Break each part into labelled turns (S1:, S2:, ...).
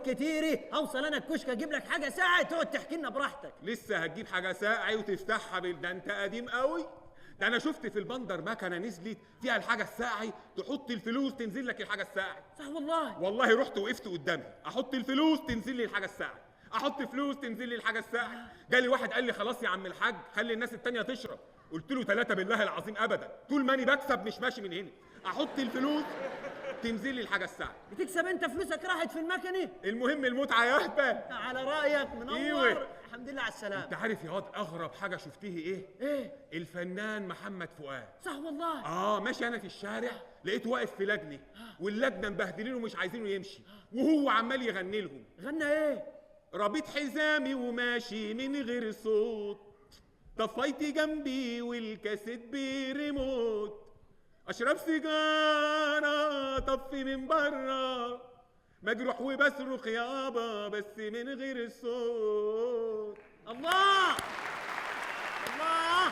S1: كتيري، اوصل انا الكشك اجيب لك حاجة ساعة تقعد تحكي لنا براحتك.
S2: لسه هتجيب حاجة ساقعي وتفتحها ده انت قديم قوي. ده انا شفت في البندر مكنه نزلت فيها الحاجة الساقعي، تحط الفلوس تنزل لك الحاجة الساقعي.
S1: صح والله.
S2: والله رحت وقفت قدامها، احط الفلوس تنزل لي الحاجة الساقعي، احط فلوس تنزل لي الحاجة الساقعي. جالي واحد قال لي خلاص يا عم الحاج خلي الناس التانية تشرب. قلت له 3 بالله العظيم ابدا، طول ما انا بكسب مش ماشي من هنا. احط الفلوس تنزل لي الحاجة الساعة.
S1: بتكسب انت، فلوسك راحت في المكنه.
S2: المهم المتعة يا اهبل.
S1: على رايك منور.
S2: ايوه.
S1: الحمد لله على السلامة.
S2: انت عارف يا واد اغرب حاجة شفتيه ايه؟
S1: ايه؟
S2: الفنان محمد فؤاد.
S1: صح والله.
S2: ماشي انا في الشارع لقيته واقف في لجنة، واللجنة مبهدلينه ومش عايزينه يمشي، وهو عمال يغني لهم.
S1: غنى ايه؟
S2: رابط حزامي وماشي من غير صوت، طفيت جنبي والكاسيت بريموت، اشرب سيجارة طفي من بره، مجروح وبصرخ يابا بس من غير صوت.
S1: الله الله.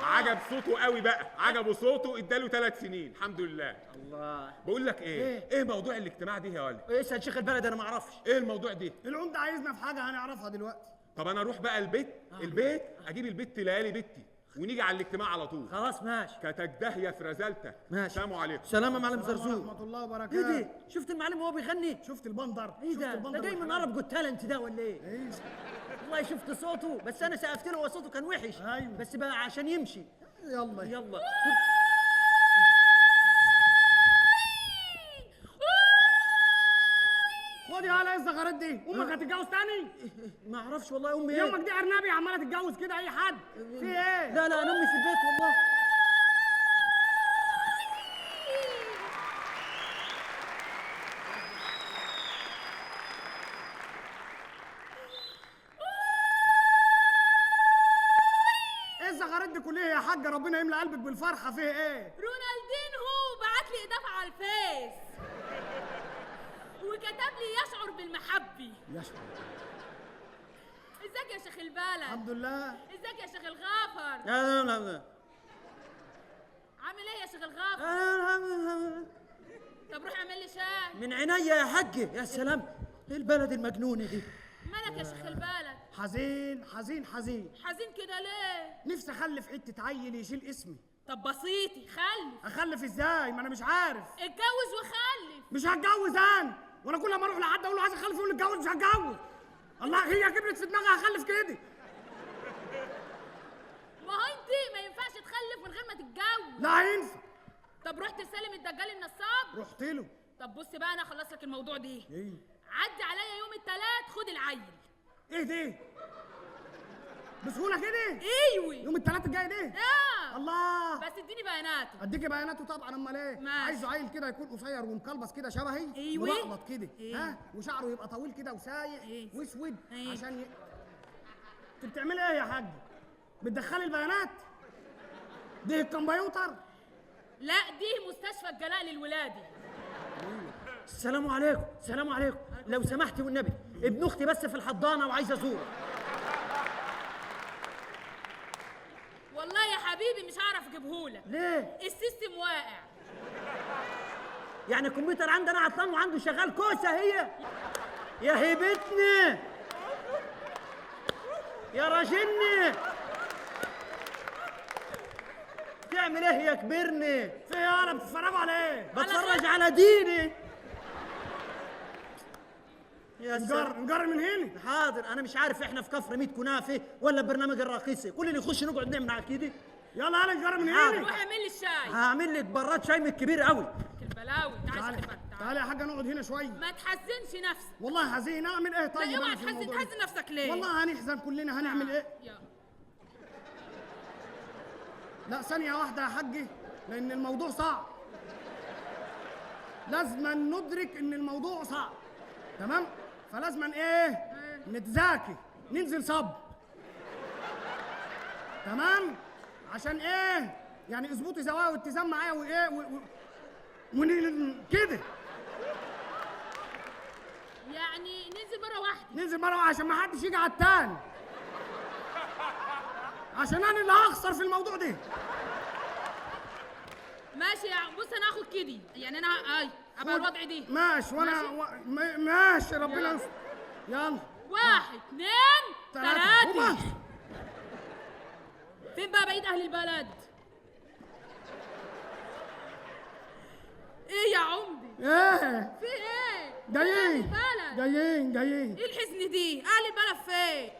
S2: عجب صوته قوي بقى، عجبه صوته، اداله 3 سنين الحمد لله.
S1: الله.
S2: بقول لك ايه؟ ايه موضوع الاجتماع دي يا ولد؟
S1: ايه اسال شيخ البلد انا ما اعرفش.
S2: ايه الموضوع دي؟
S3: العمدة عايزنا في حاجة هنعرفها دلوقتي.
S2: طب انا اروح بقى البيت، البيت اجيب البت ليالي بنتي ونيجي على الاجتماع على طول.
S1: خلاص ماشي.
S2: كتك داهية في رزالتك.
S1: ماشي.
S2: سلام عليكم.
S1: سلام يا معلم زرزور.
S3: ورحمة الله وبركاته.
S1: ايه دي؟ شفت المعلم وهو بيغني؟
S3: شفت البندر؟
S1: ايه ده؟ ده جاي من Arabs Got Talent ده ولا ايه؟
S3: ايه
S1: والله شفت صوته، بس انا سقفت له وصوته كان وحش.
S3: ايوه
S1: بس بقى عشان يمشي.
S3: يلا
S1: يلا.
S3: خد يا هلا ايه الزغارات دي؟ امك هتتجوز تاني؟
S1: ما اعرفش والله. امي ايه؟
S3: امك دي ارنبي عماله تتجوز كده اي حد. في ايه؟
S1: لا لا انا امي في البيت والله.
S3: ايه الزغارات دي كلها يا حاجة؟ ربنا يملى قلبك بالفرحه. فيه ايه؟
S4: رونالدينهو بعت لي اضافه على الفيس وكتب لي يشعر بالمحبة.
S3: يشعر.
S4: ازيك يا شيخ البلد؟
S3: الحمد لله.
S4: ازيك يا شيخ الغافر؟
S1: لا لا لا.
S4: عامل ايه يا شيخ الغافر؟ طب روح اعمل لي شاي.
S1: من عينيا يا حجي. يا سلام، ايه البلد المجنونة دي؟
S4: مالك يا شيخ البلد؟
S3: حزين حزين حزين.
S4: حزين كده ليه؟
S3: نفسي اخلف حتة عيل يشيل اسمي.
S4: طب بسيطي، خلف.
S3: اخلف ازاي؟ ما انا مش عارف.
S4: اتجوز وخلف.
S3: مش هتجوز انا، وانا كل ما اروح لحد اقول له عايز اخلف يقول لي اتجوز. مش هتجوز. الله، هي كبرت في دماغها هخلف كده.
S4: ما هو انت ما ينفعش تخلف من غير ما تتجوز.
S3: لا هينفع.
S4: طب رحت لسالم الدجال النصاب؟
S3: رحت له.
S4: طب بص بقى انا اخلص لك الموضوع ده.
S3: ايه؟
S4: عدي عليا يوم الثلاث خد العيل.
S3: ايه ده؟ بسهولة كده؟
S4: ايوه.
S3: يوم الثلاث الجاي ده؟ الله.
S4: بس اديني بياناته.
S3: اديكي بياناته طبعا، امال ايه؟
S4: ماشي.
S3: عايزه عيل كده يكون قصير ومكلبس كده شبهي.
S4: ايوه.
S3: وملقلط كده.
S4: إيه؟
S3: ها، وشعره يبقى طويل كده وسايح.
S4: إيه؟
S3: واسود.
S4: إيه؟
S3: عشان انت بتعملي ايه يا حاج؟ بتدخلي البيانات؟ دي الكمبيوتر؟
S4: لا دي مستشفى الجلاء للولادي.
S1: السلام عليكم. السلام عليكم. لو سمحتي والنبي، ابن اختي بس في الحضانة وعايز ازوره.
S4: والله يا حبيبي مش هعرف اجيبهولك.
S1: ليه؟
S4: ال system واقع.
S1: يعني الكمبيوتر عندنا عطلان وعنده شغال كوسة هي؟ يا هيبتني يا راجلني، تعمل ايه يا كبرني؟
S3: في ايه؟ انا بتتفرجوا على ايه؟
S1: بتفرج على ديني. يا سلام.
S3: نجر من هنا.
S1: حاضر. انا مش عارف احنا في كفر 100 كنافه ولا برنامج الراقصه، كل اللي يخش نقعد نعمل على كده.
S3: يلا يلا نجر من هنا.
S4: روح اعمل لي الشاي.
S1: هعمل لك براد شاي من الكبير قوي.
S4: البلاوي. تعالى
S3: تعالى يا حاجة نقعد هنا شوية.
S4: ما تحزنش نفسك.
S3: والله حزين. اعمل ايه طيب؟
S4: اوعى تحزن. تحزن نفسك ليه؟
S3: والله هنحزن كلنا. هنعمل ايه؟
S4: يلا.
S3: لا ثانية واحدة يا حاجة، لان الموضوع صعب. لازم ندرك ان الموضوع صعب، تمام؟ فلازم ايه؟ نتذاكي، ننزل صب، تمام؟ عشان ايه؟ يعني اظبطي زوايا واتزان معايا وايه كده.
S4: يعني ننزل مرة واحدة.
S3: ننزل مرة واحدة عشان ما حدش يجي على التاني، عشان انا اللي هخسر في الموضوع ده.
S4: ماشي يا بص انا هاخد كده، يعني انا اي ابقى الوضع دي.
S3: ماشي وانا ماشي ربنا يستر. يلا
S4: 1 2 3. فين بقى بقية اهل البلد؟ ايه يا عمدي؟
S3: ايه؟
S4: في ايه؟
S3: جايين جايين جايين.
S4: ايه الحزن دي؟ اهل البلد فين؟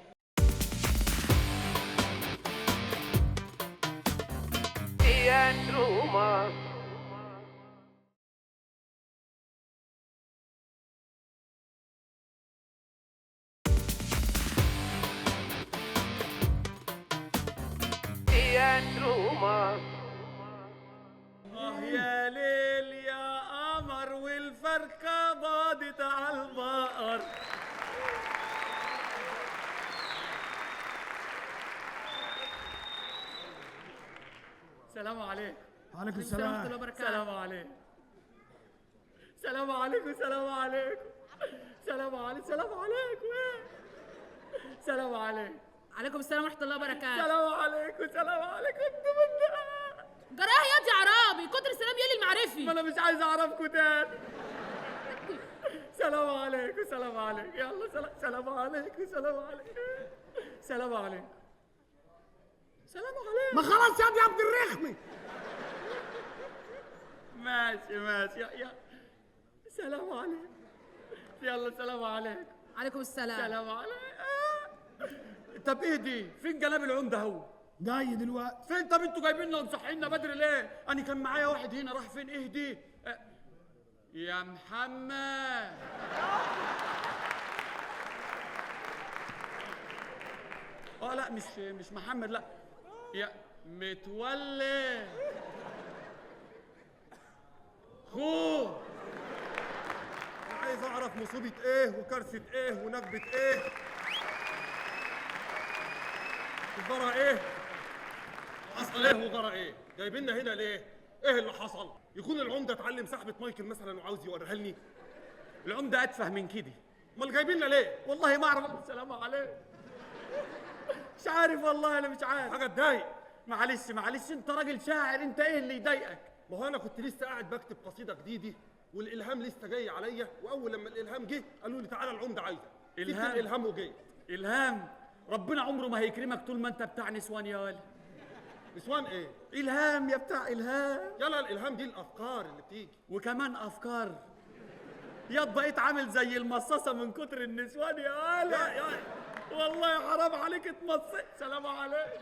S1: اه يا ليل يا قمر والفرخة باضت على البقر. السلام عليكم.
S3: وعليكم السلام.
S1: السلام عليكم. السلام عليكم. السلام عليكم. السلام عليكم. السلام عليكم. السلام عليكم.
S4: عليكم السلام ورحمة الله وبركاته.
S1: السلام عليكم. السلام عليكم.
S4: جراح يا دي عرابي، كتر السلام يلي المعرفي.
S1: ما انا مش عايز اعرفكم تاني. سلام عليكم. سلام عليكم. يلا سلام عليكم. سلام عليكم. سلام عليكم. سلام عليكم.
S3: ما خلاص يا دي عبد الرخمي.
S1: ماشي ماشي يا سلام عليكم. يلا سلام عليكم.
S4: عليكم السلام.
S1: سلام عليكم. طب ايه دي؟ فين جناب العمدة هو؟
S3: جاي دلوقتي.
S1: فين؟ طب انتوا جايبيننا ومصحينا بدري ليه؟ انا كان معايا واحد هنا راح فين؟ ايه دي؟ يا محمد. لا مش محمد، لا يا متولي خو.
S2: عايز اعرف مصيبة ايه وكارثة ايه ونكبة ايه وجرى ايه؟ حصل ايه وجرى ايه؟ جايبيننا هنا ليه؟ ايه اللي حصل؟ يكون العمدة اتعلم سحبه مايكل مثلا وعاوز يوريها لي؟
S1: العمدة اتفه من كده.
S2: امال جايبيننا ليه؟
S1: والله ما اعرف. السلام عليكم. مش عارف والله، انا مش عارف.
S2: حاجة تضايق.
S1: معلش معلش، انت راجل شاعر، انت ايه اللي يضايقك؟
S2: ما هو انا كنت لسه قاعد بكتب قصيدة جديدة والالهام لسه جاي عليا، واول لما الالهام جه قالوا لي تعالى العمدة عايزك.
S1: الهام؟
S2: الالهام وجاي.
S1: الهام؟ ربنا عمره ما هيكرمك طول ما انت بتاع نسوان يا ولد.
S2: نسوان ايه؟
S1: الهام يا بتاع الهام.
S2: يلا الالهام دي الافكار اللي بتيجي.
S1: وكمان افكار. ياض بقيت عامل زي المصاصه من كتر النسوان يا ولد.
S2: يا
S1: والله حرام عليك اتمصيت. سلام عليك.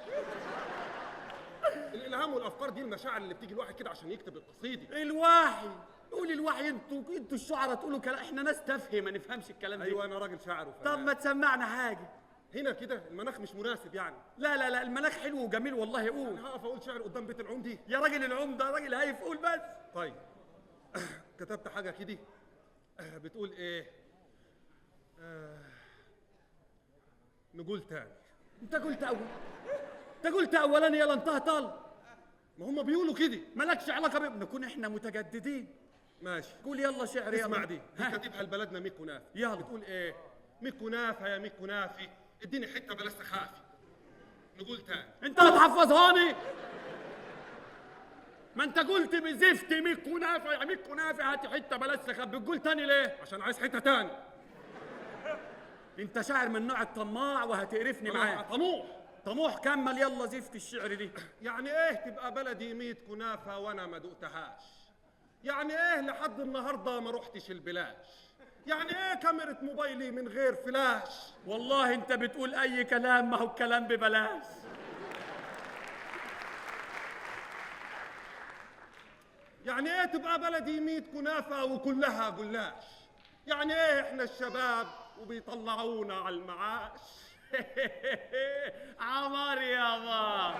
S2: الالهام والافكار دي المشاعر اللي بتيجي الواحد كده عشان يكتب القصيدة.
S1: الوحي، قول الوحي. انتوا الشعراء تقولوا كلام، احنا ناس تافهة ما نفهمش الكلام ده.
S2: ايوه انا راجل شاعر وفنان.
S1: طب ما تسمعنا حاجة
S2: هنا كده؟ المناخ مش مناسب يعني.
S1: لا لا لا، المناخ حلو وجميل والله. قول.
S2: انا هقف اقول شعر قدام بيت العمدي؟
S1: يا راجل العمدة راجل هايف، قول بس.
S2: طيب كتبت حاجة كده بتقول ايه؟ نقول تاني.
S1: انت قلت اول، انت قلت اولا، يلا انتهى طال.
S2: ما هم بيقولوا كده.
S1: مالكش علاقة بيهم، نكون احنا متجددين.
S2: ماشي
S1: قول يلا شعر. يلا
S2: اسمع دي كاتبها لبلدنا ميكو نافي.
S1: يلا
S2: بتقول ايه؟ ميكو نافه يا ميكو نافي، اديني حتة بلا سخافي. نقول تاني.
S1: انت هتحفظهاني؟ ما انت قلت بزفت ميكو نافع يا ميكو نافع، هات حتة بلا سخافي. بتقول تاني ليه؟
S2: عشان عايز حتة تاني.
S1: انت شاعر من نوع الطماع وهتقرفني معاك.
S2: طموح.
S1: طموح. كمل يلا زفت الشعر دي.
S2: يعني ايه تبقى بلدي 100 كنافه وانا ما دقتهاش؟ يعني ايه لحد النهارده ما روحتش البلاش؟ يعني ايه كاميرا موبايلي من غير فلاش؟
S1: والله انت بتقول اي كلام، ما هو الكلام ببلاش.
S2: يعني ايه تبقى بلدي 100 كنافه وكلها جلاش؟ يعني ايه احنا الشباب وبيطلعونا على المعاش؟
S1: عمر يا با.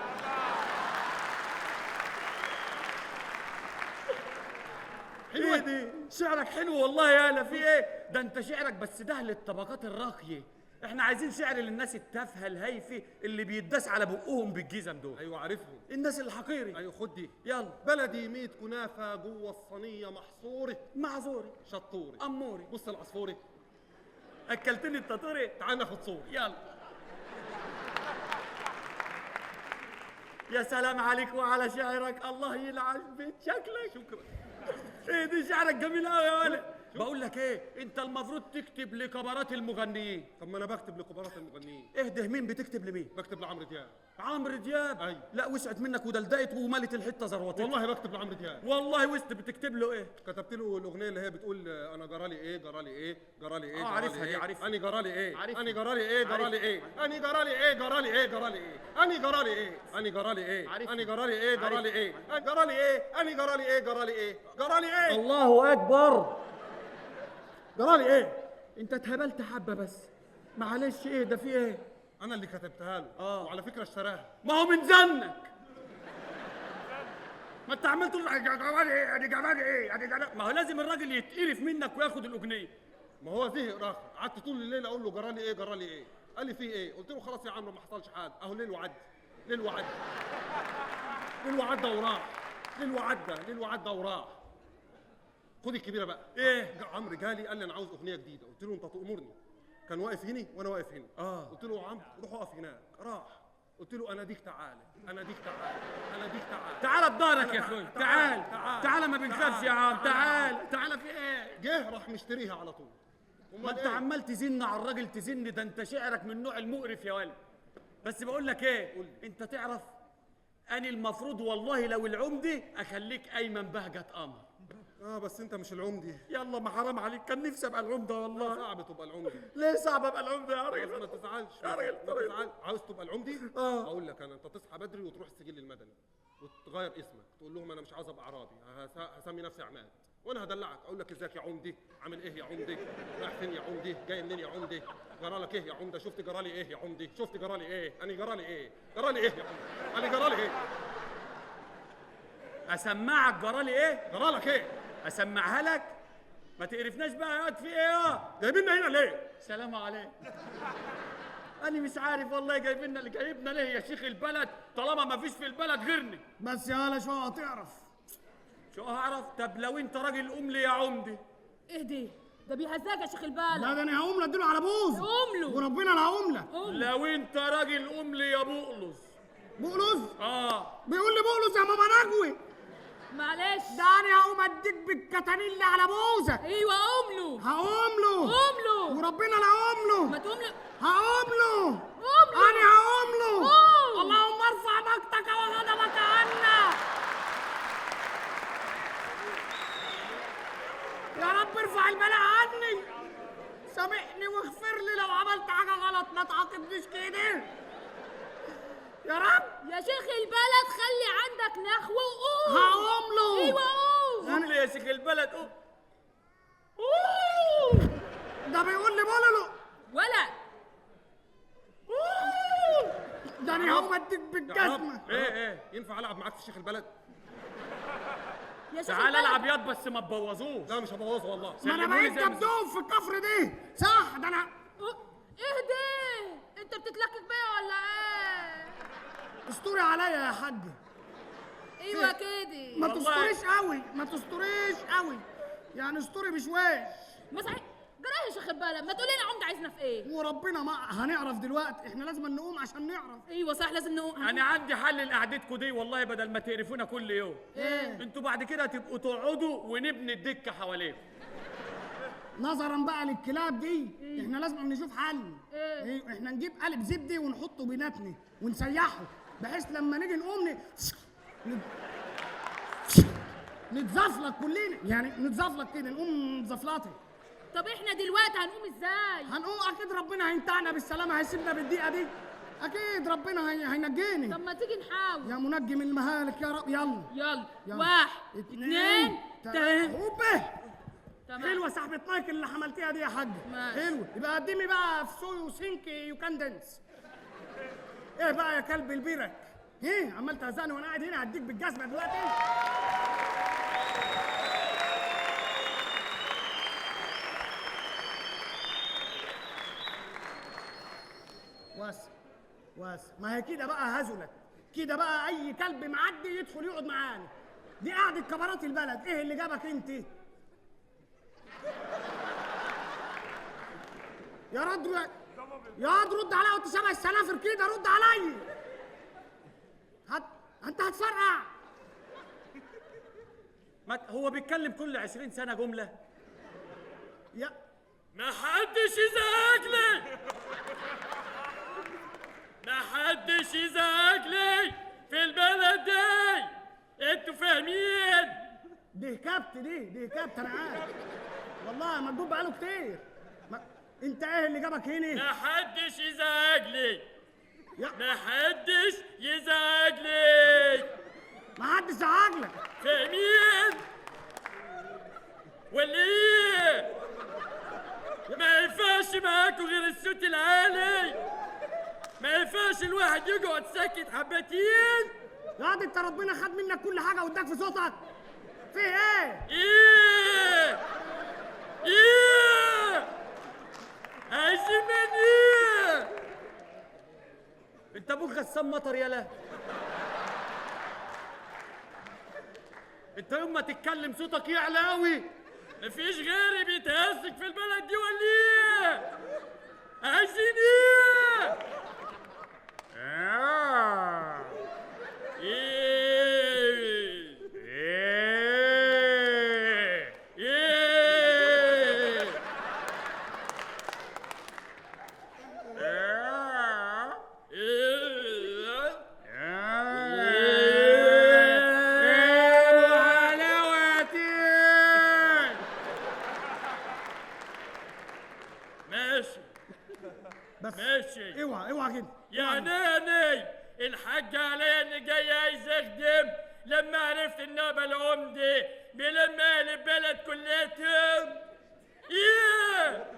S1: حلوة دي، شعرك حلو والله. يالا في ايه ده؟ انت شعرك بس ده للطبقات الراقية، احنا عايزين شعر للناس التافهة الهايفه اللي بيداس على بقهم بالجزم دول.
S2: ايوه عارفهم،
S1: الناس الحقيري.
S2: ايوه خد دي
S1: يلا.
S2: بلدي 100 كنافه جوه الصينية محصورة،
S1: معذوري
S2: شطوري
S1: اموري.
S2: بص العصفوري،
S1: اكلتني التطوري.
S2: تعال ناخد صوري
S1: يلا. يا سلام عليك وعلى شعرك، الله يلعن بيت شكلك.
S2: شكرا.
S1: ايه دي شعرك جميل قوي يا ولد. بقول لك ايه، انت المفروض تكتب لكبارات المغنيين.
S2: طب ما انا بكتب لكبارات المغنيين.
S1: اهده، مين بتكتب لمين؟
S2: بكتب لعمرو دياب.
S1: عمرو دياب؟
S2: ايوه.
S1: لا وسعت منك ودلدقت وملت الحتة زروطتها.
S2: والله بكتب لعمرو دياب.
S1: والله وسط. بتكتب له ايه؟
S2: كتبت له الاغنية اللي هي بتقول انا جرالي ايه جرالي ايه جرالي ايه.
S1: عارفها دي، عارفها.
S2: انا جرالي ايه
S1: عارفها.
S2: انا جرالي ايه جرالي ايه انا جرالي ايه جرالي ايه جرالي ايه انا جرالي ايه انا جرالي ايه
S1: عارفها.
S2: انا جرالي ايه جرالي ايه انا جرالي ايه انا جرالي ايه جرالي ايه جرالي ايه.
S1: الله اكبر.
S2: جرالي ايه؟
S1: انت اتهبلت حبه بس معلش. ايه ده، في ايه؟
S2: انا اللي كتبتها له. وعلى فكرة اشتراها.
S1: ما هو من زنك، ما انت عمال تقول جرالي ايه انا جرالي ايه انا جرالي. ما هو لازم الراجل يتقرف منك وياخد الاغنية.
S2: ما هو زهق راخر، قعدت طول الليل اقول له جرالي ايه جرالي ايه، قال لي في ايه؟ قلت له خلاص يا عمرو ما حصلش حاجة، اهو ليل وعدى ليل وعدى ليل وعدى وراح ليل وعدى ليل وعدى وراح. خد الكبيرة بقى.
S1: ايه؟
S2: عمرو جالي قال لي انا عاوز اغنية جديدة، قلت له انت تامرني. كان واقف هنا وانا واقف هنا. قلت له يا عمرو روح اقف هناك، راح. قلت له انا ديك تعالى انا ديك تعالى انا ديك تعالى.
S1: تعالى بضهرك يا اخوي، تعال تعال، ما بنخافش يا عم، تعال تعال. في ايه؟
S2: جه راح مشتريها على طول.
S1: ما انت عمال تزن على الراجل تزن، ده انت شعرك من النوع المقرف يا ولد. بس بقول لك ايه، انت تعرف انا المفروض والله لو العمدة اخليك ايمن بهجت قمر.
S2: بس انت مش العمدي.
S1: يلا ما حرام عليك، كان نفسي ابقى العمدة والله.
S2: صعب تبقى العمدي.
S1: ليه صعب ابقى العمدة يا راجل؟
S2: ما تزعلش
S1: يا راجل،
S2: ما تزعلش. عاوز تبقى العمدي؟ اقول لك انا، انت تصحى بدري وتروح السجل المدني وتغير اسمك، تقول لهم انا مش عاوز ابقى اعرابي، هسمي نفسي عماد، وانا هدلعك اقول لك ازيك يا عمدي، عامل ايه يا عمدي، رايح فين يا عمدي، جاي منين يا عمدي، جرالك ايه يا عمده، شفت جرالي ايه يا عمدي، شفت جرالي ايه، انا جرالي ايه، جرالي ايه يا عمدي، انا جرالي ايه.
S1: اسمعك جرالي ايه؟
S2: جرالك ايه؟
S1: اسمعها لك؟ ما تقرفناش بقى يا واد، في ايه؟
S2: جايبيننا هنا ليه؟
S1: سلام عليكم. انا مش عارف والله جايبيننا اللي جايبنا ليه يا شيخ البلد، طالما ما فيش في البلد غيرنا.
S3: بس يا هلا شو هتعرف؟
S1: شو هعرف؟ طب لو انت راجل قوم لي يا عمدي.
S4: اهدي، ده بيهزاك يا شيخ البلد.
S3: لا ده انا هقوم له اديله على بوزه.
S4: قوم له
S3: وربنا انا هقوم له.
S1: لو انت راجل قوم لي يا بقلص.
S3: بقلص؟
S1: بيقول
S3: لي بقلص يا ماما نجوي.
S4: معلش،
S3: ده انا هقوم اديك بالكتانيل على بوزك.
S4: ايوه قوم له.
S3: هقوم له.
S4: قوم له
S3: وربنا لا هقوم له.
S4: ما تقوم له.
S3: هقوم له.
S4: قوم له.
S3: انا هقوم له.
S4: قوم.
S3: اللهم ارفع مقتك وغضبك عنا يا رب، ارفع البلاء عني، سامحني واغفر لي لو عملت حاجة غلط، ما تعاقبنيش كده يا رب.
S4: يا شيخ البلد خلي عندك نخوه وقوم.
S3: هقوم له.
S4: ايوه قوم.
S1: قوم لي يا شيخ البلد قوم.
S3: ده بيقول لي بولولو
S4: ولا
S3: ده انا هقوم اديك بالجزمه.
S1: ايه ايه؟
S2: ينفع العب معاك في شيخ البلد؟
S4: يا شيخ
S1: تعال
S4: البلد
S1: العب ياض بس ما تبوظوش.
S2: لا مش هبوظه والله.
S3: ما انا بقيت دبدوب في الكفر دي صح. ده انا
S4: اهدي، انت بتتلكك بيا ولا ايه؟
S3: استوري عليا يا حاج.
S4: ايوه كده.
S3: ما تستوريش قوي، ما تستوريش قوي، يعني استوري بشويش.
S4: ما صحيح جراه يا شيخ البلد، ما تقولي لنا عمده عايزنا في ايه؟
S3: وربنا ما هنعرف دلوقتي، احنا لازم نقوم عشان نعرف.
S4: ايوه صح لازم نقوم.
S1: انا عندي حل لقعدتكم دي والله، بدل ما تقرفونا كل يوم.
S3: ايه؟
S1: انتوا بعد كده تبقوا تقعدوا ونبني الدكة حواليكم.
S3: نظرا بقى للكلاب دي، احنا لازم نشوف حل.
S4: إيه؟
S3: احنا نجيب قالب زبدة ونحطه بيناتنا ونسيحه، بحيث لما نيجي نقوم نتزفلك كلنا، يعني نتزفلك كده، نقوم زفلاتي.
S4: طب احنا دلوقتي هنقوم ازاي؟
S3: هنقوم اكيد ربنا هينتعنا بالسلامة، هيسيبنا بالدقيقة دي، اكيد ربنا هينجيني.
S4: طب ما تيجي نحاول
S3: يا منجم المهالك يا رب. يلا
S4: يلا,
S3: يلا.
S4: 1 2 3.
S3: هوبه.
S4: تمام.
S3: حلوة سحبه مايك اللي حملتيها دي يا حاج. حلوة. يبقى قدمي بقى في so you think you can dance. ايه بقى يا كلب البيرك؟ ايه عمال تهزقني وانا قاعد هنا؟ هديك بالجزمه دلوقتي. واسع واسع. ما هي كده بقى هزلت كده بقى، اي كلب معدي يدخل يقعد معانا. دي قعدة كبارات البلد. ايه اللي جابك انت؟ يا رد يا رد، رد عليا وانت شبه السنافر كده، رد عليا. انت هتفرقع.
S1: ما هو بيتكلم كل 20 سنة جملة.
S3: يا
S5: ما حدش يزعق لي، ما حدش يزعق لي في البلد دي، انتوا فاهمين؟
S3: دي كبت، دي كبت، انا عارف والله مكبوب بقاله كتير. انت ايه اللي جابك هنا؟
S5: ما حدش يزعق لي، ما حدش يزعق لي،
S3: ما حدش زعق لك،
S5: فاهمين؟ ولا ايه؟ ما ينفعش معاكوا غير الصوت العالي، ما ينفعش الواحد يقعد ساكت حبتين.
S3: يا دي انت ربنا خد منك كل حاجة واداك في صوتك. في ايه؟
S5: ايه؟ ايه؟ عايزين مني ايه؟
S1: انت ابوك غسان مطر يالا. انت يوم ما تتكلم صوتك يعلى قوي.
S5: مفيش غيري بيتهزك في البلد دي ولا ايه؟ عايزين ايه؟ ايه؟
S2: ايه؟
S5: ايه؟ ايه؟
S2: حلاوتين.
S5: ماشي
S3: بس
S5: ماشي.
S3: اوعى اوعى كده.
S5: يعني الحاج عليا اني جاي عايز اخدم، لما عرفت ان ابا العمدة بيلم اهل البلد كلتهم. ايه؟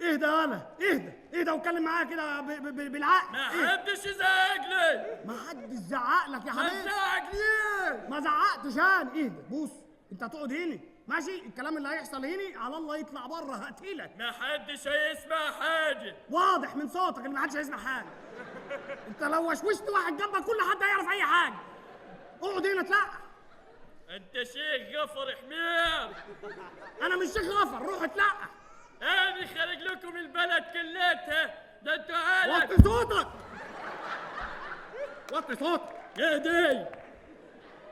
S3: اهدى يالا، اهدى اهدى واتكلم معايا كده بالعقل.
S5: ما حدش يزعق لي.
S3: ما حدش زعق لك يا
S5: ما
S3: حبيبي.
S5: تزعق ليه؟
S3: ما زعقتش انا. اهدى، بص انت هتقعد هنا ماشي، الكلام اللي هيحصل هنا على الله يطلع بره هقتلك.
S5: ما حدش هيسمع حاجة.
S3: واضح من صوتك ان ما حدش هيسمع حاجة. انت لو وشوشت واحد جنبك كل حد هيعرف اي حاجة. اقعد هنا اتلقى.
S5: انت شيخ غفر حمير.
S3: انا مش شيخ غفر، روح اتلقى.
S5: انا خارج لكم البلد كلتها، ده انتوا عالم.
S3: وطي صوتك،
S2: وطي صوتك.
S5: اهدي.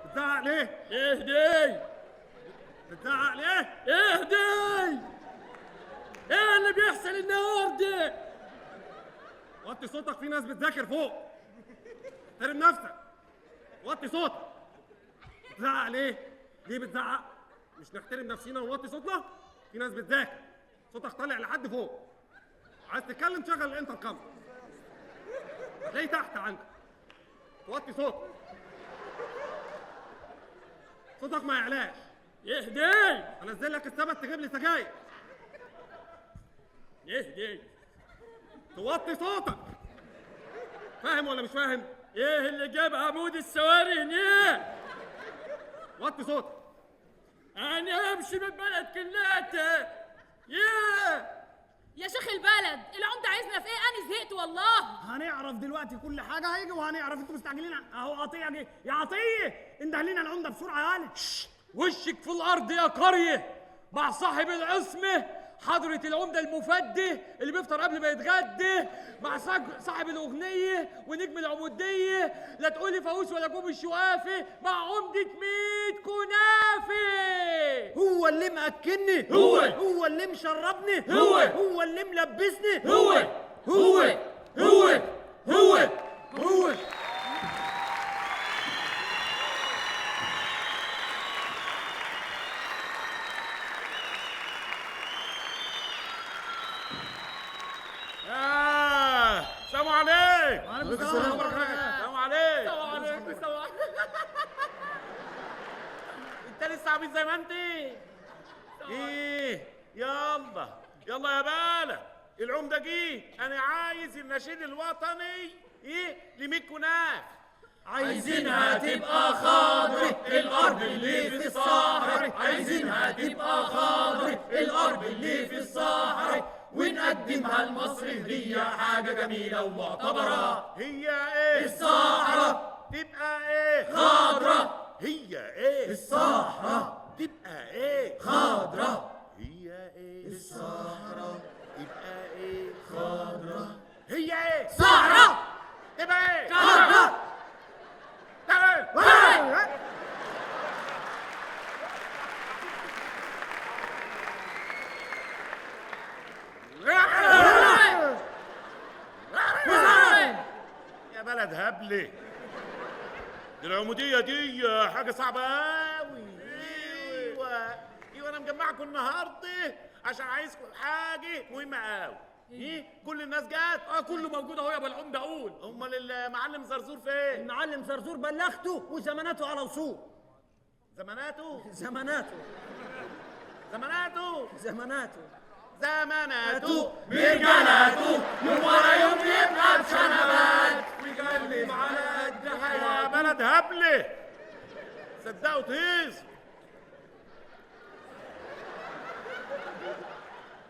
S2: بتزعق ليه؟
S5: اهدي.
S2: بتزعق ليه؟
S5: اهدي. ايه اللي بيحصل النهارده؟
S2: وطي صوتك، في ناس بتذاكر فوق. احترم نفسك. وطي صوتك. بتزعق ليه؟ ليه بتزعق؟ مش نحترم نفسينا ونوطي صوتنا؟ في ناس بتذاكر، صوتك طالع لحد فوق. عايز تتكلم شغل الانتركم، هتلاقيه تحت عندك. وطي صوتك، صوتك ما يعلاش.
S5: اهدي.
S2: انزل لك السبت تجيب لي سجاير.
S5: اهدي.
S2: توطي صوتك. فاهم ولا مش فاهم؟
S5: ايه اللي جاب عمود السواري هنا؟
S2: وطي صوتك.
S5: انا امشي من البلد كلها. ياه
S4: يا شيخ البلد، العمدة عايزنا في ايه؟ انا زهقت والله.
S3: هنعرف دلوقتي كل حاجة هيجي وهنعرف. انتوا مستعجلين اهو. عطية جه. يا عطية انده لنا العمدة بسرعة يالا.
S6: وشك في الارض يا قرية مع صاحب العصمة حضرة العمدة المفدي اللي بيفطر قبل ما يتغدى، مع صاحب الأغنية ونجم العمودية، لا تقولي فاووس ولا جوب الشوافي، مع عمدة 100 كنافة.
S1: هو اللي مأكلني، هو اللي مشربني، هو اللي ملبسني،
S6: هو هو هو هو هو.
S2: السلام عليكم.
S3: وعليكم السلام.
S2: السلام عليكم.
S5: السلام عليكم. السلام عليكم.
S7: انت لسه عبيط زي ما انت؟ ايه يلا يلا يا بالك، العمدة جه. انا عايز النشيد الوطني ايه ل100 كناف.
S6: عايزينها تبقى خضر الأرض اللي في الصحراء، عايزينها تبقى خضر الأرض اللي في الصحراء، ونقدمها لمصر هدية حاجة جميلة ومعتبرة.
S7: هي ايه
S6: الصحراء؟
S7: تبقى ايه
S6: خضرة.
S7: هي ايه
S6: الصحراء؟
S7: تبقى ايه
S6: خضرة.
S7: هي ايه
S6: الصحراء
S7: تبقى ايه
S6: خضرة.
S7: هي ايه
S6: صحراء
S7: تبقى ايه
S6: خضرة.
S7: تبقى ايه
S3: إيه؟
S7: هبلة. دي العموديه دي حاجة صعبة قوي. ايوه انا مجمعكم النهارده عشان عايزكم حاجة مهمة قوي. ايه كل الناس جت؟
S1: كله موجود اهو يا ابو العمدة. قول.
S7: امال المعلم زرزور فين؟
S8: المعلم زرزور بلغته وزماناته على وصول.
S7: زماناته؟
S8: زماناته
S7: زماناته
S8: زماناته
S7: زماناته
S1: رجالاته يوم ورا يوم يبقى بشنبات ويكلم على قد
S7: يا بلد هبلة. صدقوا تهيص.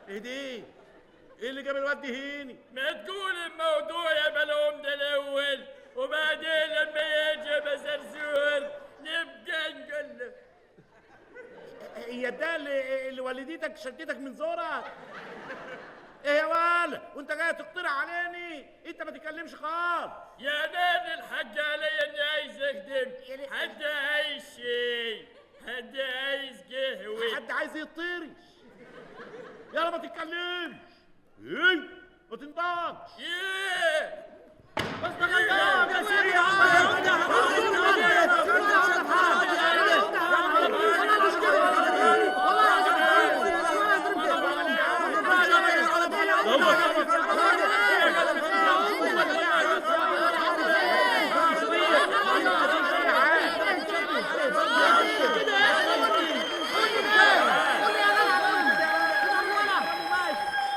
S7: ايه دي؟ ايه اللي جاب الواد هيني؟
S5: ما تقول الموضوع يا بالعمدة الاول، وبعدين لما يجي بزرزور نبقى نقول.
S7: هي ده اللي والدتك شدتك من زورك؟ ايه يا ولا؟ وانت جاي تقترح عليني؟ انت ما تتكلمش خالص.
S5: يا نادي الحاج عليا اني عايز اخدم. حد عايز شاي، حد عايز قهوة،
S7: حد عايز يطيرش. يلا ما تتكلمش. ايه؟ ما تنطقش.
S5: ايه؟
S1: بس ده غلبان يا سيدي. يا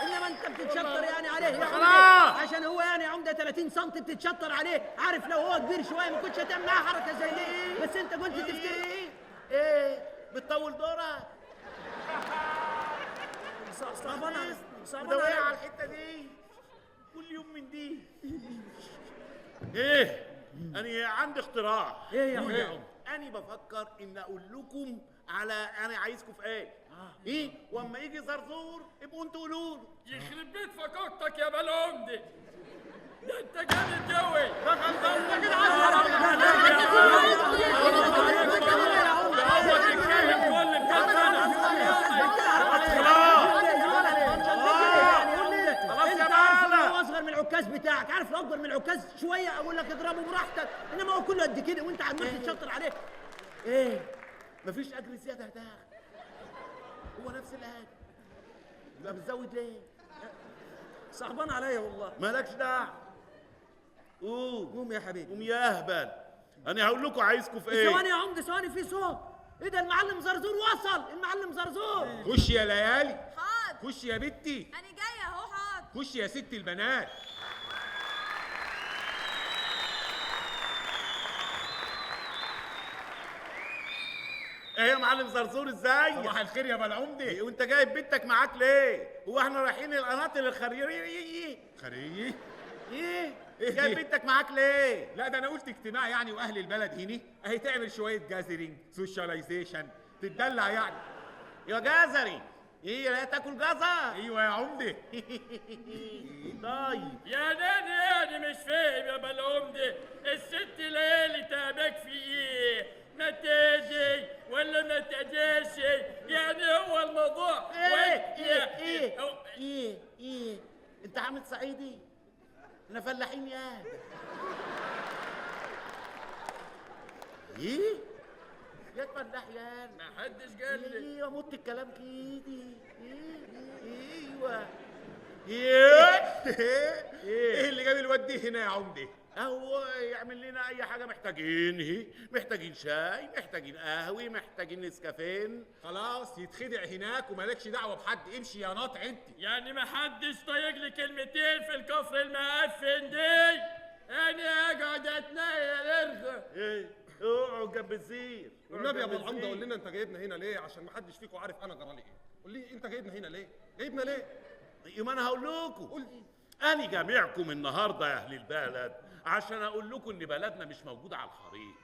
S8: انما انت بتتشطر يعني عليه يا عشان هو يعني عمده 30 سم بتتشطر عليه. عارف لو هو كبير شوية ما كنتش هتعمل معاه حركة زي دي، بس انت قلت تفتري.
S7: ايه بتطول دورك؟
S8: صعبان على صعبان
S7: على الحتة دي كل يوم من دي. ايه انا عندي اقتراح.
S8: ايه يا عم؟
S7: انا بفكر ان اقول لكم على انا عايزكم في ايه. ايه؟ واما يجي زرزور ابقوا انتوا قولوا له.
S5: يخرب بيت فكاكتك يا بالعمده، ده انت جامد قوي.
S8: انت عارف ان هو اصغر من العكاز بتاعك، عارف لو اكبر من العكاز شوية اقول لك اضربه براحتك، انما هو كله قد كده وانت عمال تتشطر عليه.
S7: ايه؟ مفيش اجر زيادة هتاخد، هو نفس الاجر. يبقى بتزود ليه؟
S8: صعبان عليا والله.
S7: مالكش دعوه. قوم
S8: قوم يا حبيبي،
S7: قوم يا اهبل. انا هقول لكم عايزكم في ايه.
S8: ثواني يا عمده، ثواني، في صوت. ايه ده؟ المعلم زرزور وصل. المعلم زرزور.
S2: خش يا ليالي.
S4: حاضر.
S2: خش يا بنتي.
S4: انا جاية اهو. حاضر.
S2: خش يا ست البنات.
S7: ايه يا معلم زرزور، ازاي؟
S2: صباح الخير يا بالعمده.
S7: وانت جايب بنتك معاك ليه؟ هو احنا رايحين القناطر الخريريه؟
S2: خريريه؟
S7: ايه؟ جايب بنتك معاك ليه؟
S2: لا ده انا قلت اجتماع يعني، واهل البلد هني اهي تعمل شوية gathering، socialization، تتدلع يعني.
S7: يا جزري، ايه لا تاكل جزر؟
S2: ايوه يا عمده.
S7: طيب
S5: يا ناني يعني مش فاهم يا بالعمده، الست ليالي تعبك في ايه؟ ما تيجي ولا ما تجيش؟ يعني هو الموضوع
S7: ايه؟ ايه ايه ايه ايه؟ انت عامل صعيدي؟ احنا فلاحين يا ايه؟ يا فلاح يا
S5: ما حدش قال لي.
S7: ايوه مت الكلام كده. ايوه ايه
S2: ايه اللي جاب الواد دي هنا يا عمده؟
S7: هو يعمل لنا اي حاجة محتاجين. محتاجين شاي، محتاجين قهوة، محتاجين نسكافيه.
S2: خلاص يتخدع هناك ومالكش دعوه بحد. امشي يا ناطع انت.
S5: يعني ما حدش طايق لي كلمتين في الكفر المعفن دي؟ انا اقعد اتنيل ارغى.
S7: ايه اقعد جنب الزير.
S2: والنبي يا ابو العمدة قول لنا انت جايبنا هنا ليه، عشان ما حدش فيكم عارف انا جرالي ايه. قول لي انت جايبنا هنا ليه؟ جايبنا ليه؟
S7: يبقى انا هقول لكم.
S2: قول لي.
S7: أنا جامعكم النهارده يا أهل البلد عشان أقول لكم إن بلدنا مش موجودة على الخريطة.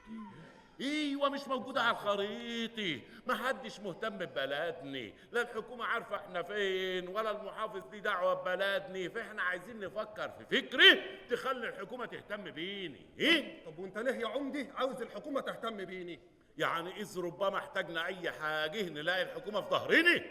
S7: أيوه مش موجودة على الخريطة، محدش مهتم ببلدنا، لا الحكومة عارفة إحنا فين ولا المحافظ ليه دعوة ببلدنا، فإحنا عايزين نفكر في فكرة تخلي الحكومة تهتم بيني. إيه؟
S2: طب وأنت ليه يا عمدي عاوز الحكومة تهتم بيني؟
S7: يعني إذ ربما احتاجنا أي حاجة نلاقي الحكومة في ظهرنا.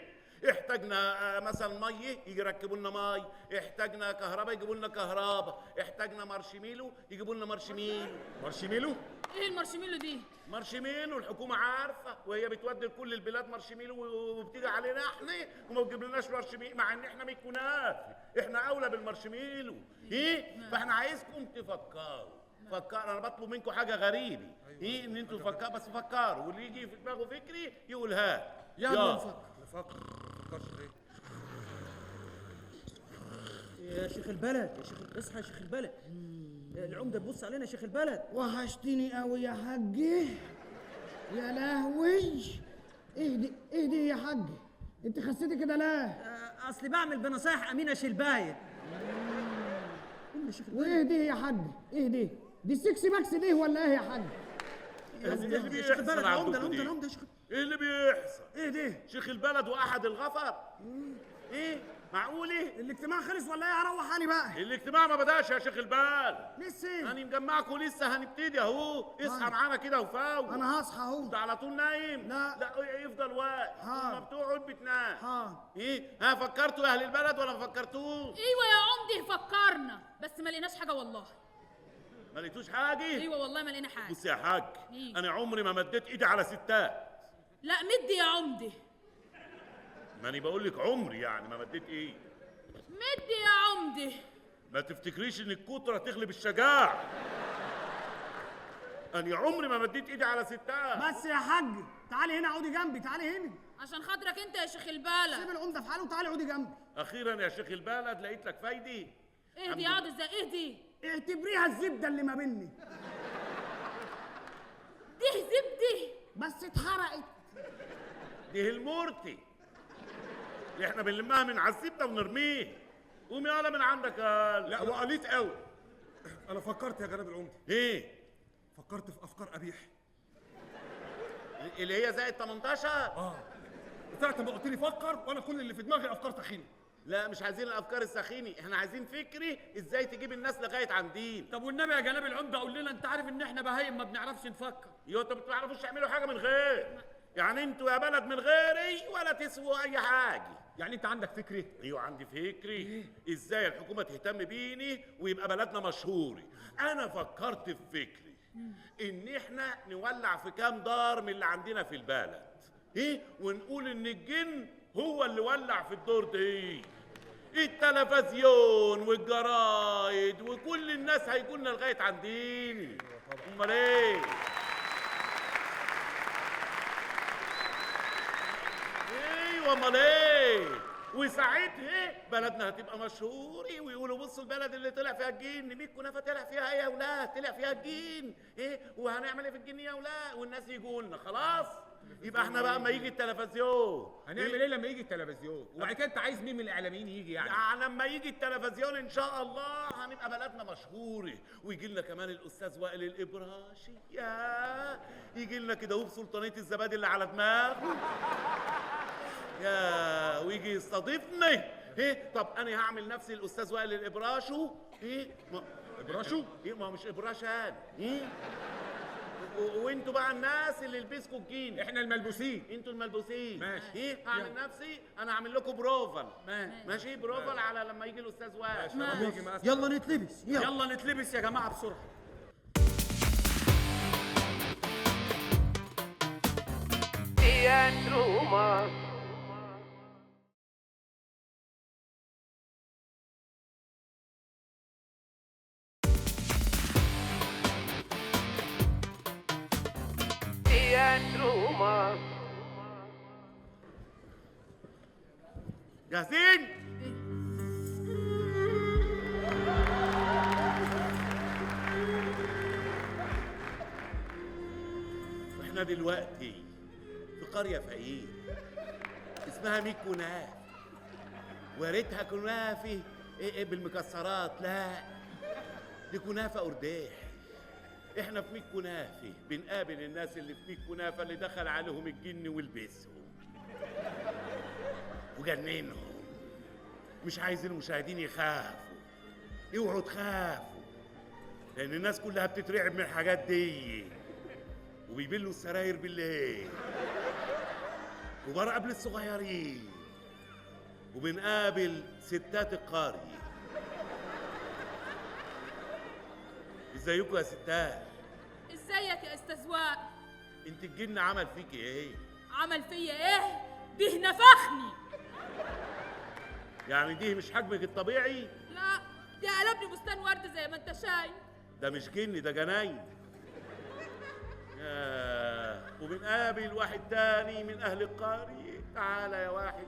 S7: احتاجنا مثلا مية يجي يركبوا لنا مي، احتاجنا كهرباء يجيبوا لنا كهرباء، احتاجنا مارشميلو يجيبوا لنا مارشميلو.
S2: مارشميلو؟
S4: ايه المارشميلو دي؟
S7: مارشميلو الحكومة عارفه، وهي بتودي لكل البلاد مارشميلو وبتيجي علينا احنا وما بتجيبلناش مارشميلو، مع ان احنا 100 كنافه، احنا اولى بالمارشميلو. ايه؟ فاحنا عايزكم تفكروا، فكر، انا بطلب منكم حاجة غريبة، ايه؟ ان انتوا تفكروا، بس فكروا، واللي يجي في دماغه فكري يقولها.
S1: يلا نفكر.
S2: نفكر. نفكرش ليه؟
S8: يا شيخ البلد، يا شيخ، اصحى يا شيخ البلد، العمدة تبص علينا يا شيخ البلد.
S3: وحشتني قوي يا حاجي، يا لهوي. اهدي اهدي يا حاجي، انت خسيتي كده ليه؟
S8: اصلي بعمل بنصايح امينه شلبايه.
S3: واهدي يا حاجي اهدي، دي ال six packs دي ولا ايه يا حاج؟
S7: ايه اللي
S8: يا شيخ البلد،
S7: بيحصل
S8: العمدة
S7: عندكم
S8: العمدة
S7: دي؟
S8: العمدة يا شيخ.
S7: ايه اللي بيحصل؟
S3: ايه دي؟
S7: شيخ البلد واحد الغفر؟ ايه؟ معقولة؟
S3: الاجتماع خلص ولا ايه؟ هروح انا بقى.
S7: الاجتماع ما بدأش يا شيخ البلد.
S3: لسه؟
S7: انا مجمعكم لسه، هنبتدي اهو، اصحى معانا كده وفوق.
S3: انا هصحى اهو.
S7: انت على طول نايم؟
S3: لا.
S7: لا افضل واقف،
S3: ها.
S7: ما بتقعد بتنام.
S3: ها.
S7: ايه؟ ها فكرتوا يا اهل البلد ولا ما فكرتوش؟
S4: ايوه يا عمده فكرنا، بس ما لقيناش حاجة والله.
S7: ما لقيتوش حاجة؟
S4: ايوه والله ما لقينا حاجة.
S7: بص يا حاج،
S4: إيه؟
S7: انا عمري ما مديت ايدي على ستات.
S4: لا مدي يا عمده.
S7: ما انا بقول لك عمري يعني ما مديت ايه.
S4: مدي يا عمده.
S7: ما تفتكريش ان الكتره تغلب الشجاعة. انا عمري ما مديت ايدي على ستات.
S3: بس يا حاج تعالي هنا اقعدي جنبي، تعالي هنا.
S4: عشان خاطرك انت يا شيخ البلد.
S3: سيب العمدة في حاله وتعالي اقعدي جنبي.
S7: اخيرا يا شيخ البلد لقيت لك فايده.
S4: اهدي اقعد ازاي؟ اهدي.
S3: اعتبريها الزبدة اللي ما بيني.
S4: دي زبدة
S3: بس اتحرقت.
S7: دي المورتي اللي احنا بنلمها من على الزبدة ونرميه. قوم يالا من عندك يالا.
S2: لا وقليت قوي. انا فكرت يا جناب العمدة.
S7: ايه؟
S2: فكرت في افكار قبيحة.
S7: اللي هي زائد 18؟
S2: اه. ساعة ما قلت لي فكر وانا كل اللي في دماغي افكار تخينة.
S7: لا مش عايزين الافكار السخينه، احنا عايزين فكري ازاي تجيب الناس لغاية عندين.
S1: طب والنبي يا جناب العمدة قول لنا، انت عارف ان احنا بهايم ما بنعرفش نفكر.
S7: يو انتوا ما بتعرفوش تعملوا حاجة من غير، يعني انتوا يا بلد من غيري ولا تسووا اي حاجة.
S2: يعني انت عندك فكري؟
S7: ايوه عندي فكري. ازاي الحكومة تهتم بيني ويبقى بلدنا مشهوري. انا فكرت في فكري ان احنا نولع في كام دار من اللي عندنا في البلد، ايه، ونقول ان الجن هو اللي ولع في الدور دي. التلفزيون والجرايد وكل الناس هيجولنا لغاية عنديني. امال ايه؟ ايوه امال ايه؟ وساعتها بلدنا هتبقى مشهورة ويقولوا بصوا البلد اللي طلع فيها الجن، 100 كنافه طلع فيها ايه يا اولاد؟ طلع فيها الجن، ايه؟ وهنعمل ايه في الجن يا اولاد؟ والناس يجوا لنا. خلاص؟ يبقى احنا بقى اما يجي التلفزيون
S2: هنعمل ايه لما يجي التلفزيون؟ وبعد كده انت عايز مين من الاعلاميين يجي يعني؟
S7: يعني لما يجي التلفزيون ان شاء الله هنبقى بلدنا مشهورة، ويجي لنا كمان الاستاذ وائل الابراشي، يا يجي لنا كده هو بسلطانيه الزبادي اللي على دماغه، يا ويجي يستضيفني. ايه؟ طب انا هعمل نفسي الاستاذ وائل الابراشو. ايه؟
S2: ابراشو؟
S7: ايه ما هو مش ابراش انا. ايه؟ وانتوا بقى الناس اللي لبسكوا الجين.
S2: احنا الملبوسين.
S7: انتوا الملبوسين.
S2: ماشي.
S7: ايه؟ هعمل نفسي انا هعمل لكم بروفل.
S1: ماشي.
S7: ماشي بروفل على لما يجي الاستاذ وائل.
S2: ماشي.
S8: يلا نتلبس. يلا
S1: يلا نتلبس يا جماعة بسرعة.
S7: جاهزين؟ احنا دلوقتي في قرية فقير اسمها ميت كنافة، ويا ريتها كنافة إيه بالمكسرات، لا دي كنافة قرداح. احنا في ميت كنافة بنقابل الناس اللي في ميت كنافة اللي دخل عليهم الجن ولبسهم وجننهم. مش عايز المشاهدين يخافوا، اوعوا تخافوا لان الناس كلها بتترعب من الحاجات دي وبيبلوا السراير بالليل، كبار قبل الصغيرين. وبنقابل ستات القرية. ازيكم يا ستات؟
S4: ازيك يا استاذ وائل؟
S7: انت الجن عمل فيكي ايه؟
S4: عمل فيا ايه؟ ده نفخني.
S7: يعني دي مش حجمك الطبيعي؟
S4: لا، ده قلبني بستان ورد زي ما انت شايف.
S7: ده مش جن، ده جناين. وبنقابل واحد تاني من اهل القرية. تعالى يا واحد.